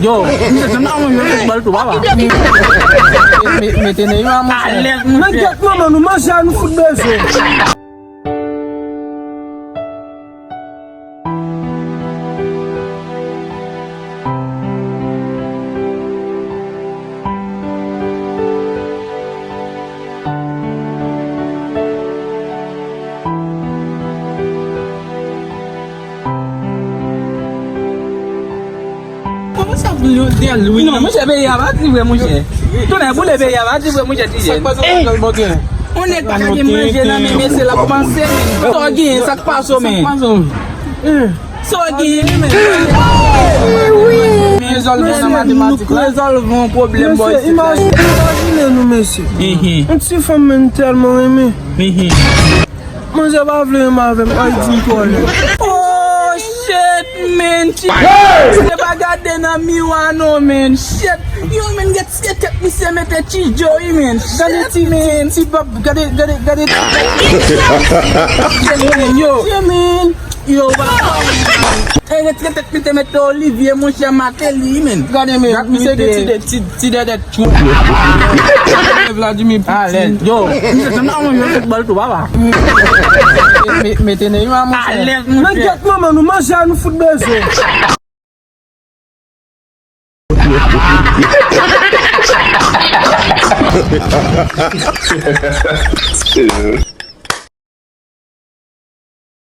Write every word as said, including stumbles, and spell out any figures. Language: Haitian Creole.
Yo, misye, se nan manje foutbòl tou, papa. Me-, me-, mete Neymar, monchè. Alèz, monchè. Men gèt manman nou, manje a nou fout bezwen. Kòman sa pou yo di al wi? Non, monchè, peyi a pa di vre, monchè. Tounen boule, peyi a pa di vre, monchè, ti jèn. Sa k pase nan kòl bòkè? On nèg pa ka gen manje nan men, mesye, l ap panse, men. Sa w genyen, sa k pase w, men? Sa w genyen, men? Men rezòlve nan matematik la. Rezòlve yon pwoblèm, bò, mesye, isit la. Imajine, imajine nou, mesye. Mhm. Yon ti fanm, men, m tèlman renmen. Mhm. Manzè pa vle renmen avè m, ay di m twò lè. Oh shit, man, ti se pa gade nan miwa non, man. Shit. Yo, man, gade ti tèt misye mete ti Joey, man. Gade ti, ti, ti bab, gade, gade, gade. Yo, man. Yo, wa. E, gade ti tèt misye mete Olivier, monchè, Martelly, man. Gade, man, misye gen ti, ti, ti dèdèt. Vladimir Putin. Alèz. Yo, misye, se nan manje foutbòl tou, papa. Me-, mete Neymar, monchè. Alèz, monchè. Men gèt manman nou, manje a nou fout bezwen.